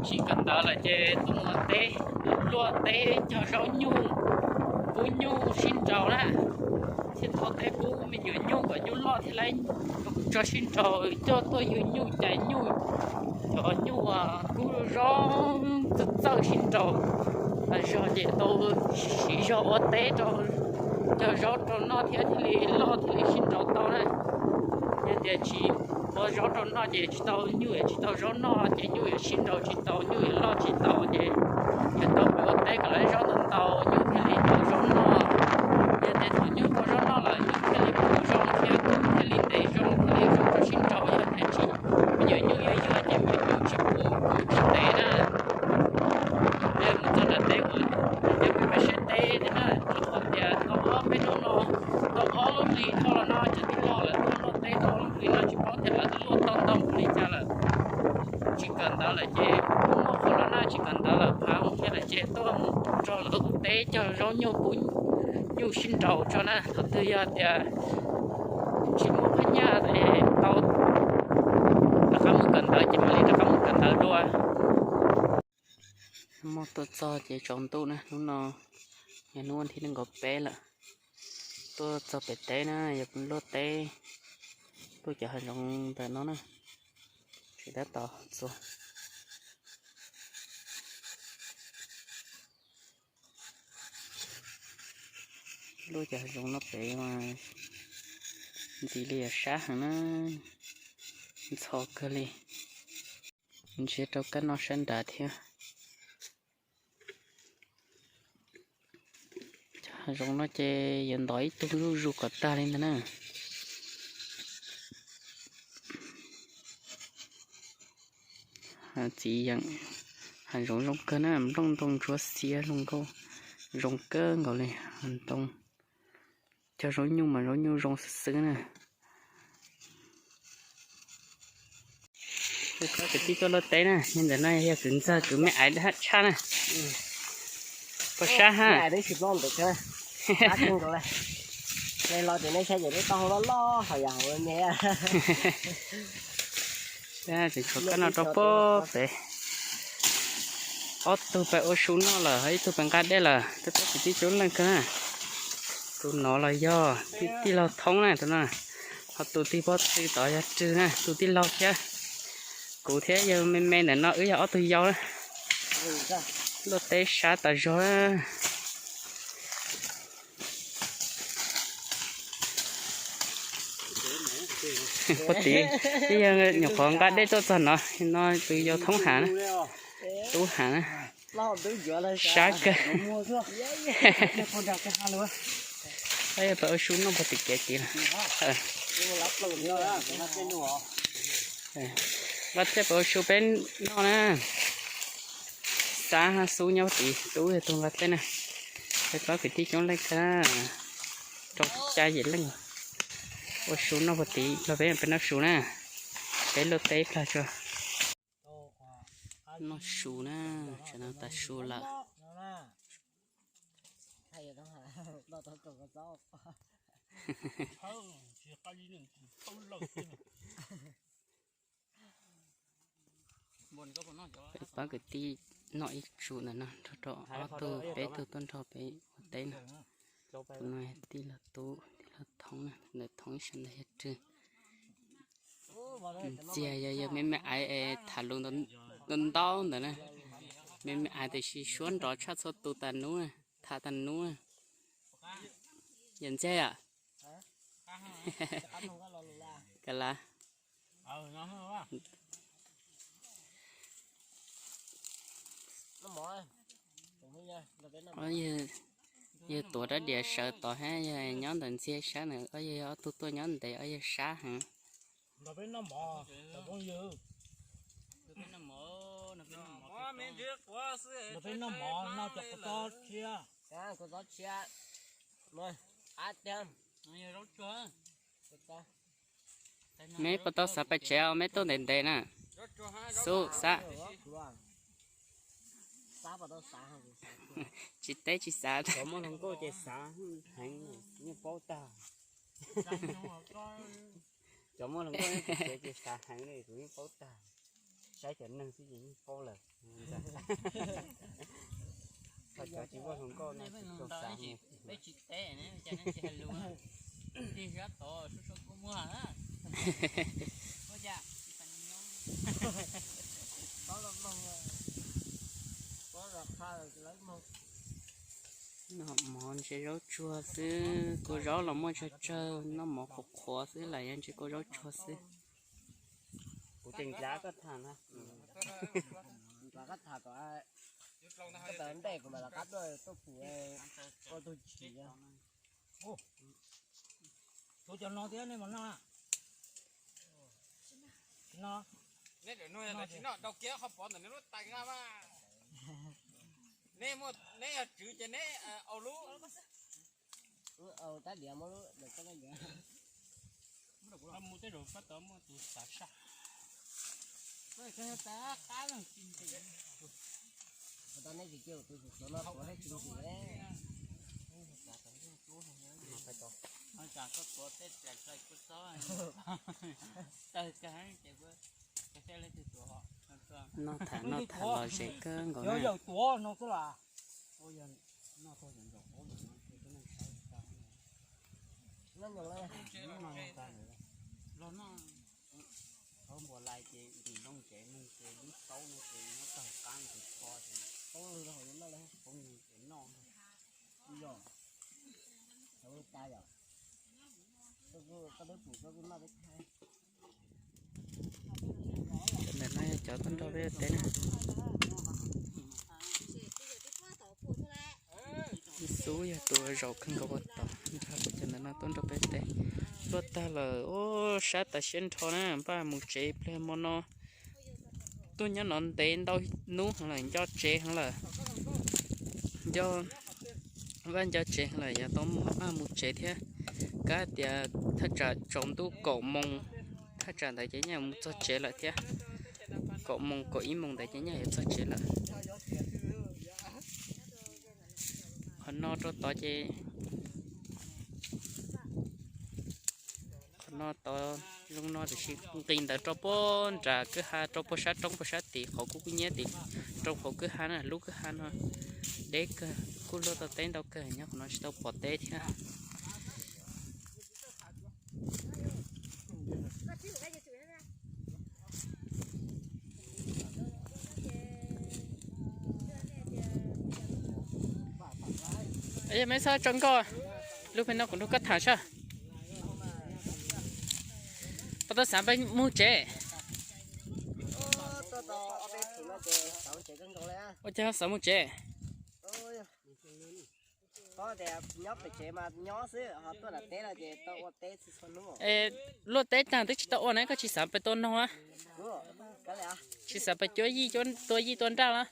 Tsis kawm ntawv lawm ces tuaj mus ua teb, luaj teb cog zaub nyuj, pub nyuj sib nraus na. Thiaj tau teb pub me nyuam nyuj kom nyuj loj thiaj li tso sib nraus, coj tuaj ywg nyuj cais nyuj, cov nyuj kub zaub txawj txawj sib nraus. Zog ces tau siv zog ua teb rau, cog zaub rau noj thiab thiaj li loj thiaj li sib nraus tau na. Yog tias tsis ua zaub rau noj ces tsis tau nyuj, tsis tau zaub noj ces nyuj yuav sib nraus tsis tau, nyuj yuav loj tsis tau ces yuav tau peb ua teb kom lawv zaub ntau ntau, nyuj thiaj li tau zaub noj. Yog tias thaum nyuj tau zaub noj lawm nyuj thiaj li pom zoo thiab kub thiaj li ntev zoo thiaj li zoo rau sib nraus. Yog tias tsis, me nyuam nyuj yuav yuag ces me nyuam nyuj tsis pom kub tsis ntev na. Yog mus txog nram teb uas yog peb pais saib teb thiab na, rau qhov tias tau ob peb hnub no, tau ob lub hlis dhau los no cov tij laug lawv tuaj luaj teb tau ob lub hlis no tsis paub tias lawv luaj tau ntau npaum li cas lawm. Tsis kawm ntawv lawm ces muaj qhov no na, tsis kawm ntawv lawm phav mus thiab lawm ces tuaj mus nrog lawv ua teb cog zaub nyuj pub nyuj sib nraus tso na. Thaum twg yog tias tsis muaj phab nyaj es tau rov qab mus kawm ntawv ces mam li rov qab mus kawm ntawv dua. Muaj tuaj txog ces tsaus ntuj na, hnub no yog hnub vas thib nees nkaum peb lawm. Tuaj txog pem teb na, yog luaj teb, luaj cov hav zoov ntawm no na, tsis tab tom txuas. Luaj cov hav zoov no pem mas ntxim li yog sab heev na, ntxhov kawg li. Ntsiab rau kab noj sab nrad thiab. Cov hav zoov no ces yuav ntov ib tug zuj zus kom tag li ntag na. Txiv yeem, hav zoov zoo kawg na, nplooj ntoo ntsuab xiab zoo nkauj, zoo kawg nkaus li hav ntoo. Cog zaub nyuj mas zaub nyuj zoo xwb xwb na. Kwv tij tuaj luaj teb na, ntawm no yog kwv ntxawg kwv me aiv dab tshaj na. Pos sab ha. Tseem tshuav kab no rau pem pem. Ob tug pem ua su noj lawm, ho ib tug pem nqa dej lawm, tuaj pab kwv tij coob leej kawg na. Tus no los yog tij laug Thoob na, tus no, ho tus tig pob tw tod yog Rwg na, tus tij laug thiab. Kuv thiab yawg me me ntawm no wb yog ob tug yau na. Luaj teb sab tas zog. Pog Tiv, twb yog nyuam qhuav nqa dej tuaj txog no, no tus yau Thoob Hav na, Tub Hav na, sab kawg. Yog peb ua su noj puag tim kev tid lawm. Nqa dej peb ua su peb noj na. Xab Xub nyob tid, Tub yog tus nqa dej na. Peb pab kwv tij coob leej kawg, rau xya yim leej ua su noj puag tid los peb peb noj su na. Peb luaj teb plag tso. Noj su na, tsam no tas su lawm. Peb pab kwv tij noj ib su ntawm no nrog rau ob tug peb tug tuaj nrog peb ua teb na. Tus no yog tij laug Tub, tij laug Thoob na, ntawm Thoob ib sab ntawd yog Rwg. Ntxiag yog yawg me me aiv es tham lus ntau ntau ntawd na. Me me aiv tiam sis suab nrov tshaj txhua tus tas nub, tham tas nub. Yawm Ntxiag yom? Ka lav. Yawg tuav rab diav sawv tod thiab, yawg nyob ntawm Ntxiag sab na, ob yawg yog ob tug tuaj nyob ntev, ob yawg sab heev. Meb puas tau xav pais tsev os, meb tuaj ntev ntev na. Xub, Xab. Tsis teb tsis xav. Cov muaj hluas nkauj ces xav heev li, kuv yeej paub tag. saib cov neeg xwb ces yeej paub lawm. Txog cov tsis muaj hluas nkauj no tsis tau xav mus. Peb tsis teb ne, cas neeg tsis hais lus. Tig sab tod sub sub kua muag na. Ua cas tsis tau nyob. Noj mov ntse zaub tsuag xwb, kua zaub los muaj tsawg tsawg, noj mov qhuav qhuav xwb, lam yog ntse kua zaub tsuag xwb. Kuv tseem ncav koj tham na. Ncav koj tham kom koj tawm ntej kuv mam rov qab tuaj, tuaj pum ua tus tsis. Tus cov no thiab nej mas noj. Noj. Neb dam no tsis noj, dau kiag qhov pov ntawm neb lub tais nqa mas. Neb muaj, neb yog tswv ces neb au lub. Au tab diav muab lub, mus tej zaum pab tod muaj tus xav saj. Qab qab leej tsis ntsis. Tau neb tsis cia tus xov no tuav neb tsis ntsis le. Koj tuav tej pliag txhais kua txob tawg kawg ces kuv, noj tham noj tham los zem kawg nkaus na. Yog tuav no xwb las. Los noj, npua lais ces ntim loo tsev neeg ces lub taub no ces nyob tag qab ces kho ces poob lwg rau hauv noj, poob lwg ces noj. Cov ntawm no yog cov tuaj nrog peb ua teb na. Ib xub yog tus zaum kawg nkaus ua tod, nrog cov ntawm no tuaj nrog peb ua teb. Luaj tag lawm, ub, sab tas siab nrho na, npaj mus tsev pliag hmo no. Tuaj nyob no ntev ntau hnub heev lawm, nco tsev heev lawm. Nco, vaj nco tsev heev lawm, yuav tau maj mus tsev thiab. Kav tias thaj tsam tsaus ntuj kaum moos, thaj tsam ntawd ces nyaj mus txog tsev lawm thiab. Kaum moos kaum ib moos ntawd ces nyaj yuav txog tsev lawm. Qhov no rau tod ces, qhov no tod zoo no tiam sis nqis ntawd rau puag nram kwj ha, rau puag sab roob puag sab tid, qhov kuj kuj nyiab tid, rau hauv kwj ha na, lub kwj ha no deb kawg, kuj luaj tau teb ntau kawg, nyob qhov no tsis tau pom teb thiab. Yog me txhob tso nkauj, lub pem no kuv nrog koj tham saib. Puas tau xav pais mus tsev? Ua cas xav mus tsev? Luaj teb tag twb tsis tau ua na, koj tsis xav pais tua noog a? Tsis xav pais cuab yij, tua yij tua nraj los?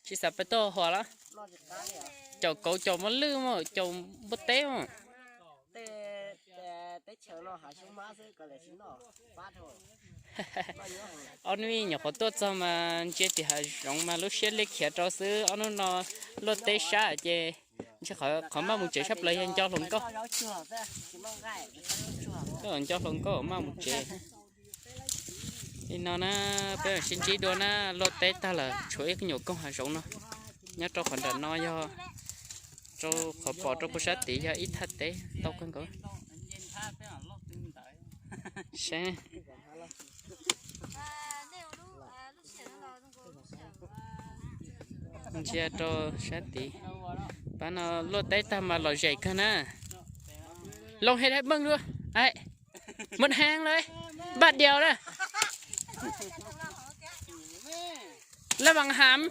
Tsis xav pais tua huam los? Caum kauv, caum mos lwj, caum npua teb mas. Ob hnub nyuam qhuav tuaj txog mas ntsia tim hav zoov mas lub siab liab khiav rau xwb. Ob hnub no luaj teb sab ces ntsia qhov maj mus tsev sab plaws yog nco hluas nkauj. Nco hluas nkauj maj mus tsev. Li no na, peb mam sib ntsib dua na, luaj teb tag lawm tshuav ib nyuam koog hav zoov no. Nyob rau qhov nram no yog rau qhov pom rau puag sab tid yog ib thaj teb ntau kawg nkaus. Saib, ntsia rau sab tid. Pab no luaj teb tag mas lom zem kawg na. Loo hej dab meej dua. Muaj heev lawm, npaj diaus na. Laj Vam Ham.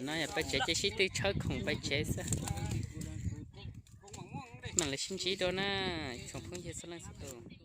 No yog peb tsev ces sib tw tshawb khoom peb tsev xwb. Mam li sib ntsib dua na, tsoom phooj ywg txhua leej txhua tus.